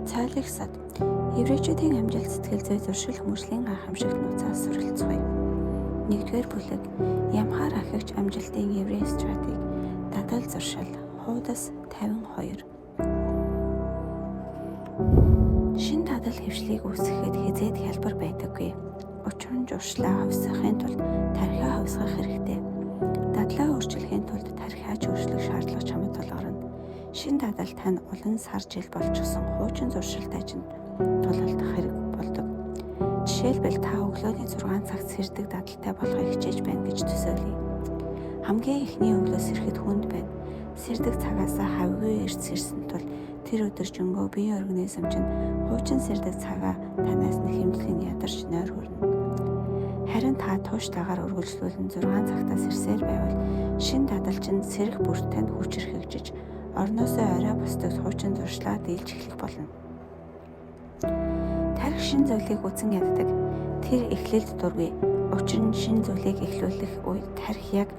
Цойлог сад. Еврейчүүдийн амжилт, сэтгэл зүй, зуршил, хүмүүжлийн гайхамшигт нууцаас суралцгаая. Нэгдүгээр бүлэг. Ямхаар ахигч амжилтын еврей стратеги. Дадал зуршил. Хуудас 52. Шин дадал хэвшлийг үүсгэхэд хэзээд хялбар байдаггүй. Учир нь зуршлаа хувьсгахын тулд тархиа хувьсгах хэрэгтэй. Дадлаа өөрчлөхийн тулд тархиа ч өөрчлөх шаардлага чамд тулгарна. Шин дадал тань олон сар жил болчихсон хуучин зуршилтай чинь тулалдах хэрэг болдог. Жишээлбэл, та өглөөний 6 цагт сэрдэг дадалтай болохыг хичээж байна гэж төсөөлье. Хамгийн эхний өглөө сэрэхэд хүнд байна. Сэрдэг цагаасаа хавьгүй эрт сэрсэн тул тэр өдөржингөө бие организм чинь хуучин сэрдэг цагаа танаас нь хэмнэлэн ядарч нойр хүрнэ. Харин та тууштайгаар үргэлжлүүлэн 6 цагтаа сэрсээр байвал шин дадал чинь сэрэх бүрт танд хүчирхэгжиж, орноосоо орой босдог хуучин зуршлаа дийлж эхлэх болно. Тархи шин зүйлийг үзэн яддаг. Тэр эхлэлд дургүй. Учир нь шин зүйлийг эхлүүлэх үед тархи яг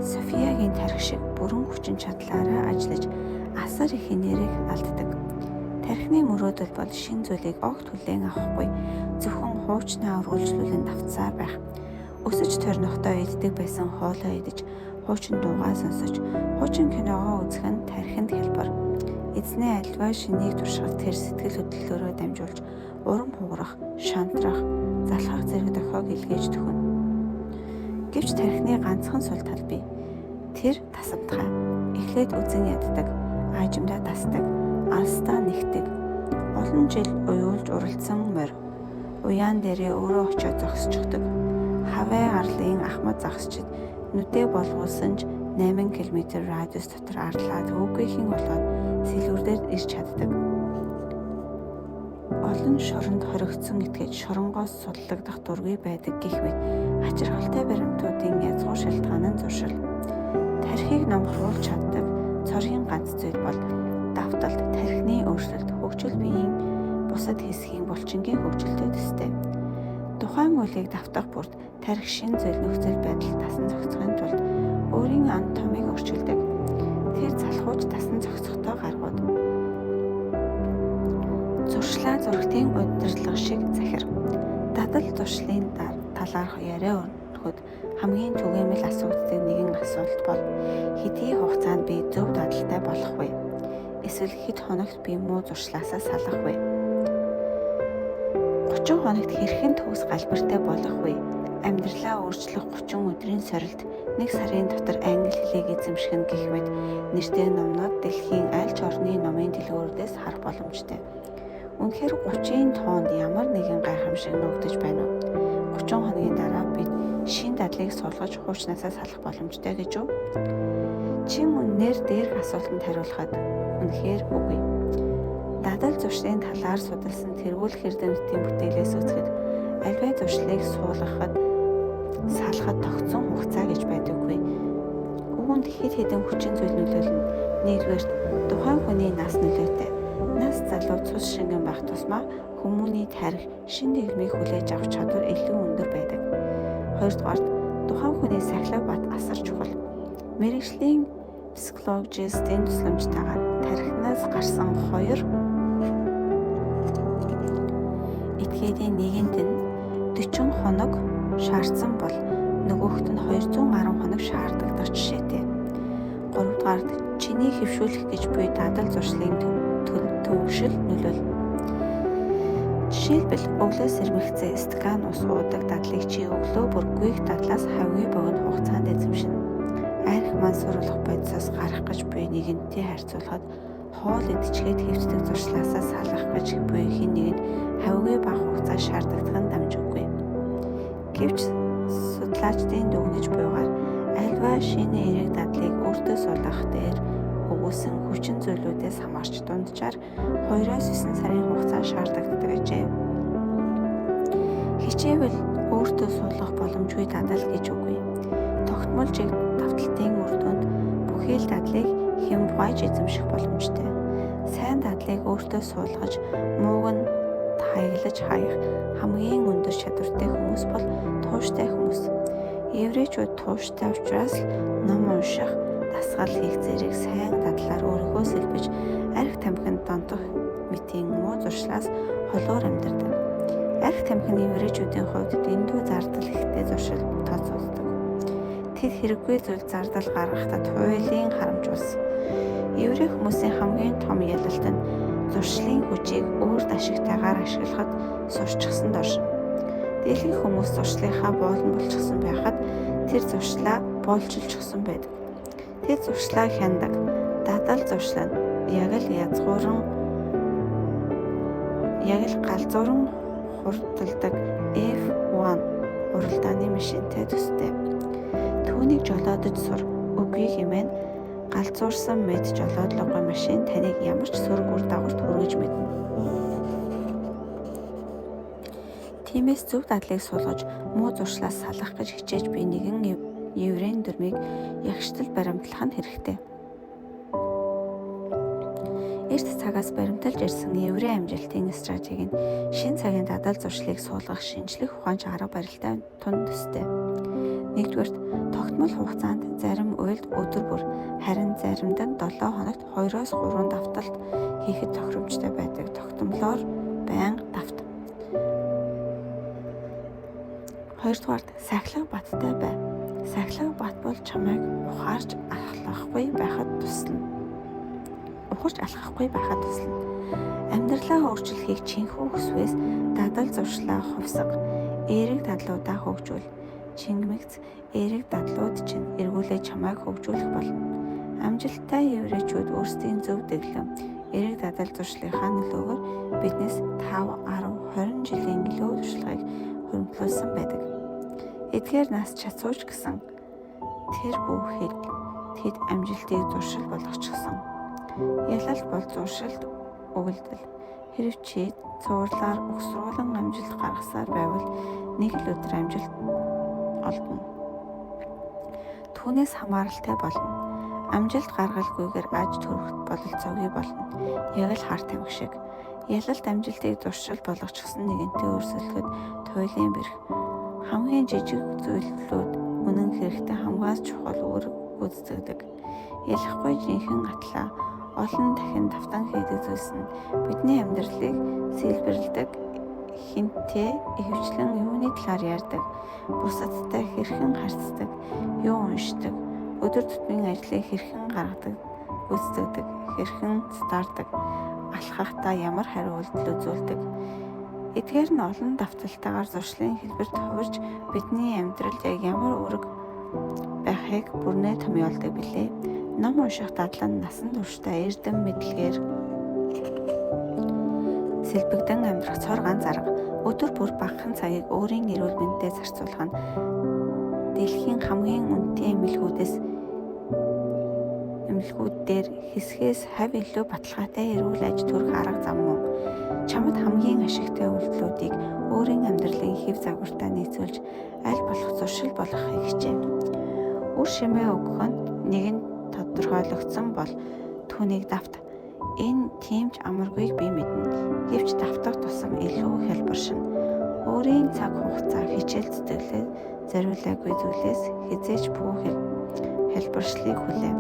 Софиягийн тархи шиг бүрэн хүчин чадлаараа ажиллаж асар их энерги алддаг. Тархины мөрөөдөл бол шин зүйлийг огт хүлээн авахгүй, зөвхөн хуучнаа үргэлжлүүлэн давтсаар байх. Өсөж торнохдоо иддэг байсан хоолоо идэж, хуучин дуугаа сонсож, хуучин киногоо үзэх нь тархинд хялбар. Эзнээ альва шинийг туршихад тэр сэтгэл хөдлөлөөрөө дамжуулж урам хугарах, шантрах, залхах зэрэг дохиог илгээж төхөнө. Гэвч тархины ганцхан сул тал бий. Тэр тасамтгай. Эхлээд үзэн яддаг, аажимдаа тасдаг, алстаа нэгдэг. Олон жил уйуулж уралдсан морь уяан дээрээ өөрөө очиод зогсчихдог. Хавай арлын ахмад загасчид нүдээ болгуулсан ч 8 км радиус дотор арлаа төвөггүйхэн болоод сэлүүр дээр ирж чаддаг. Олон шоронд хоригдсон этгээд шоронгоос суллагдах дургүй байдаг гэх мэт хачирхалтай баримтуудын язгуур шалтгаан нь зуршил. Тархийг номхруулж чаддаг цорын ганц зүйл бол давталт, тархины өөрчлөлт, хөгжил биеийн бусад хэсгийн булчингийн хөгжилтэй төстэй. Тухайн үйлийг давтах бүрт тархи шинэ зүйл нөхцөл байдал дасан зохицохын тулд өөрийн анатомийг өөрчилдөг. Тэр залхууч дасан зохицохтой гаргууд. Зуршлаа зурагтын удирдлага шиг захир. Дадал зуршлын талаарх яриа өрнөхөд хамгийн түгээмэл асууддаг нэгэн асуулт бол хэдий хугацаанд би зөв дадалтай болох вэ? Эсвэл хэд хоногт би муу зуршлаасаа салах вэ? 30 хоногт хэрхэн төгс галбиртай болох вэ? Амьдралаа өөрчлөх 30 өдрийн сорилт, нэг сарын дотор англи хэлийг эзэмших нь гэх мэт нэртэй номнууд дэлхийн аль ч орны номын дэлгүүрүүдээс харах боломжтой. Үнэхээр 30-ын тоонд ямар нэгэн гайхамшиг нуугдаж байна уу? 30 хоногийн дараа бид шин дадлыг суулгаж хуучнаасаа салах боломжтой гэж үү? Чин үннээр дээрх асуултанд хариулахад үнэхээр үгүй. Дадал зуршлын талаар судалсан тэргүүлэх эрдэмтдийн бүтээлээс үзэхэд альваа зуршлыг суулгахад салахад тогтсон хугацаа гэж байдаггүй. Үүнд хэд хэдэн хүчин зүйл нөлөөлнө. Нэгдүгээрт, тухайн хүний нас нөлөөтэй. Нас залуу цус шингэн байх тусмаа хүмүүний тархи шин дэглэмийг хүлээж авах чадвар илүү өндөр байдаг. Хоёрдугаарт, тухайн хүний сахилга бат асар чухал. Мэргэжлийн психологистийн тусламжтайгаар тархинаас гарсан хоёр этгээдийн нэгэнд нь 40 хоног шаардсан бол нөгөөхт нь 210 хоног шаардагдах жишээтэй. Гуравдугаарт, чиний хэвшүүлэх гэж буй дадал зуршлын төвөгшил нөлөөлнө. Жишээлбэл, өглөө сэрмэгцээ стакан ус уудаг дадлыг чи өглөө бүр гүйх дадлаас хавьгүй богино хугацаанд эзэмшинэ. Арх мансууруулах бодисоос гарах гэж буй нэгэнтээ харьцуулахад хоол идчихээд хэвтдэг зуршлаасаа салах гэж буй хэн нэгэнд хавьгүй бага хугацаа шаардагдах нь дамжиггүй. Гэвч судлаачдын дүгнэж буйгаар альва шинэ эерэг дадлыг өөртөө суулгах дээр өгүүлсэн хүчин зүйлүүдээс хамаарч дунджаар 2-9 сарын хугацаа шаардлагатай ажээ. Хичээвэл өөртөө суулгах боломжгүй дадал гэж үгүй. Тогтмол жиг давталтын үр дүнд бүхий л дадлыг хэн бугайч эзэмших боломжтой. Сайн дадлыг өөртөө суулгаж, мууг нь хаяглаж хаях хамгийн өндөр чадвартай хүмүүс бол тууштай хүмүүс. Еврейчүүд тууштай учраас л ном унших, дасгал хийх зэрэг сайн дадлаар өөрийгөө сэлбэж Арх тамхинд донтох мэтийн муу зуршлаас холуур амьдардаг. Арх тамхины еврейчүүдийн хувьд дэндүү зардал ихтэй зуршил тооцогддог. Тэд хэрэггүй зүйл зардал гаргахдаа туйлын харамч улс. Еврей хүмүүсийн хамгийн том ялалт нь зуршлын хүчийг өөрт ашигтайгаар ашиглахад сурчсан доршин. Дэлхийн хүмүүс зуршлынхаа боолн болчихсон байхад тэр зуршлаа боолчилчихсан байдаг. Тэр зуршлаа хяндаг. Дадал зуршлаа яг л язгууран яг л галзууран хурдалдаг F1 уралдааны машинтай төстэй. Түүнийг жолоодож сур. Үгүй хэмээн галзуурсан мэт жолоодлогогүй машин таныг ямар ч сөрөг үр дагаварт хүргэж мэднэ. Тиймээс зөв дадлыг суулгаж муу зуршлаас салах гэж хичээж буй нэгэн еврейн дүрмийг ягштал баримтлах нь хэрэгтэй. Эрт цагаас баримталж ирсэн еврей амжилтын стратеги нь шинэ цагийн дадал зуршлыг суулгах шинжлэх ухаанч арга барилтай тун төстэй. Нэгдүгээрт, тогтмол хугацаанд зарим уйлд өдөр бүр, харин заримд нь 7 хоногт 2-3 давталт хийхэд тохиромжтой байдаг. Тогтмолоор байнга давт. Хоёрдугаарт, сахилга баттай бай. Сахилга бат бол чамайг ухаарч алхахгүй байхад туслана. Ухарч алхахгүй байхад туслана. Амьдралаа өөрчлөхийг чинхүү хүсвэл дадал зуршлаа хувьсга. Эерэг дадлуудаа хөгжүүл. Чингэмэгц эерэг дадлууд чинь эргүүлээ чамайг хөгжүүлэх болно. Амжилттай еврейчүүд өөрсдийн зөв дэглэм, эерэг дадал зуршлынхаа нөлөөгөөр биднээс 5, 10, 20 жилийн илүү туршлагыг хуримтлуулсан байдаг. Эдгээр нас чадсууч гэсэн тэр бүхэд тэд амжилтыг зуршил болгочихсон. Ялалт бол зуршилд өгөлдөл. Хэрэв чи цувралаар угсруулан амжилт гаргасаар байвал нэг л өдөр амжилт олдоно. Түүнээс хамааралтай болно. Амжилт гаргалгүйгээр аж төрөх бололцоогүй болно. Яг л хар тамхи шиг. Ялалт амжилтыг зуршил болгочихсон нэгэнтэй өрсөлдөхөд туйлын бэрх. Хамгийн жижиг зүйлүүд үнэн хэрэгтээ хамгаас чухал үүрэг гүйцэтгэдэг. Ялахгүй жинхэнэ атлаа олон дахин давтан хийдэг зүйлс нь бидний амьдралыг сэлбэрлэдэг, хэнтэй ихэвчлэн юуны талаар ярьдаг, бусадтай хэрхэн харьцдаг, юу уншдаг, өдөр тутмын ажлыг хэрхэн гаргадаг, гүйцэтгэдэг, хэрхэн здардаг, алхахдаа ямар хариу үйлдэл үзүүлдэг. Эдгээр нь олон давталтайгаар зуршлын хэлбэрт хувирч бидний амьдралд яг ямар үүрэг байхыг бүрнээ томьёолдог билээ. Ном унших дадал нь насан туршдаа эрдэм мэдлэгээр сэлбэгдэн амьдрах цор ганц арга. Өдөр бүр багахан цагийг өөрийн эрүүл мэндэд зарцуулах нь дэлхийн хамгийн үнэтэй эмнэлгүүд дээр хэсгээс хавь илүү баталгаатай эрүүл аж төрөх арга зам мөн. Чамд хамгийн ашигтай үйлдэлүүдийг өөрийн амьдралын хэв загвартай нийцүүлж аль болох зуршил болгохыг хичээ. Үр шимээ өгөх нь нэгэн тодорхойлогдсон бол түүнийг давт. Энэ тийм ч амаргүйг би мэднэ. Гэвч давтах тусам илүү хялбаршина. Өөрийн цаг хугацаа хичээл зүтгэлээ зориулаагүй зүйлээс хэзээ ч бүү хялбаршлыг хүлээ.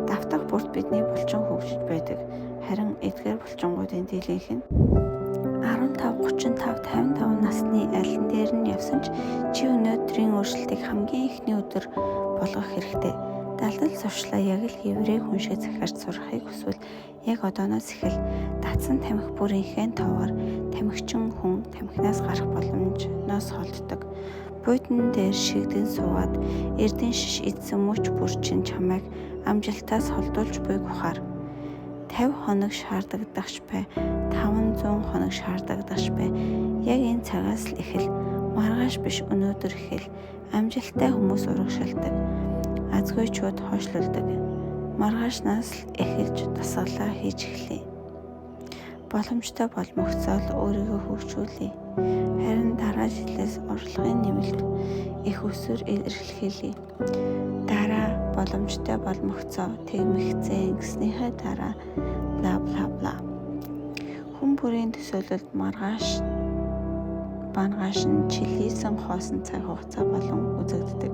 Давтах бүрт бидний булчин хөгжиж байдаг. Харин эдгээр булчингуудын дийлэнх нь 15, 35, 55 насны алин дээр нь явсан ч чи өнөөдрийн өөрчлөлтийг хамгийн эхний өдөр болгох хэрэгтэй. Дадал зуршлаа яг л еврей хүн шиг захирч сурахыг хүсвэл яг одооноос эхэл. Дадсан тамхи бүрийнхээ тоогоор тамхичин хүн тамхинаас гарах боломжноос холддог. Буйдан дээр шигдэн суугаад эрдэн шиш идсэн мөч бүр чинь чамайг амжилтаас холдуулж буйг ухаар. 50 хоног шаардагдахч бай, 500 хоног шаардагдахч бай. Яг энэ цагаас л эхэл. Маргааш биш өнөөдөр эхэл. Амжилттай хүмүүс урагшилдаг. Азгүйчүүд хойшлуулдаг. Маргаашнаас л эхэлж дасгалаа хийж эхлэе. Боломжтой бол мөгцөөл өөрийгөө хөгжүүлье. Харин дараа жилээс орлогын нэмэлт их өсвөр илэрхийлье. Дараа боломжтой бол мөгцөө тэгмэгцэн гэснийхээ дараа бла бла бла. Хүн бүрийн төсөөлөлд маргааш бангааш нь чилийсэн хоосон цаг хугацаа болон үзэгддэг.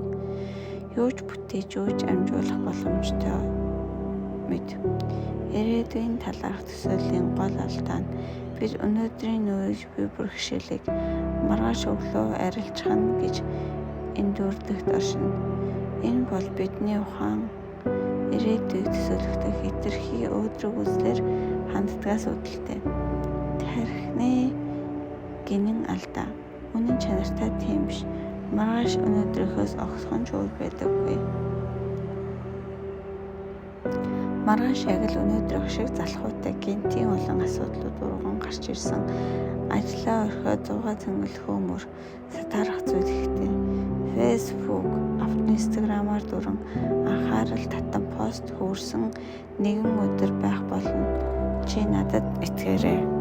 Юу ч бүтээж, юу ч амжуулах боломжтой мэд. Ирээдүйн талаарх төсөөллийн гол алдаа нь бид өнөөдрийн нүүрэж буй бэрхшээлийг маргааш өглөө арилжихна гэж эндүрдэгт оршино. Энэ бол бидний ухаан ирээдүйг төсөөлөхдөө хэтэрхий өөдрөг үзлээр ханддагаас үүдэлтэй. Тархины гэнэн алдаа. Үнэн чанартай тийм биш. Маргааш өнөөдрийнхөөс огтхон ч өөр байдаггүй. Маргааш яг л өнөөдрийнх шиг залхуутай гэнэтийн олон асуудлууд урган гарч ирсэн. Ажлаа орхиод зугаа цэнгэлэхүү мөр сатаарах зүйл ихтэй. Facebook, Instagram-аар дүүрэн анхаарал татан пост хөрсөн нэгэн өдөр байх болно. Чи надад итгээрэй.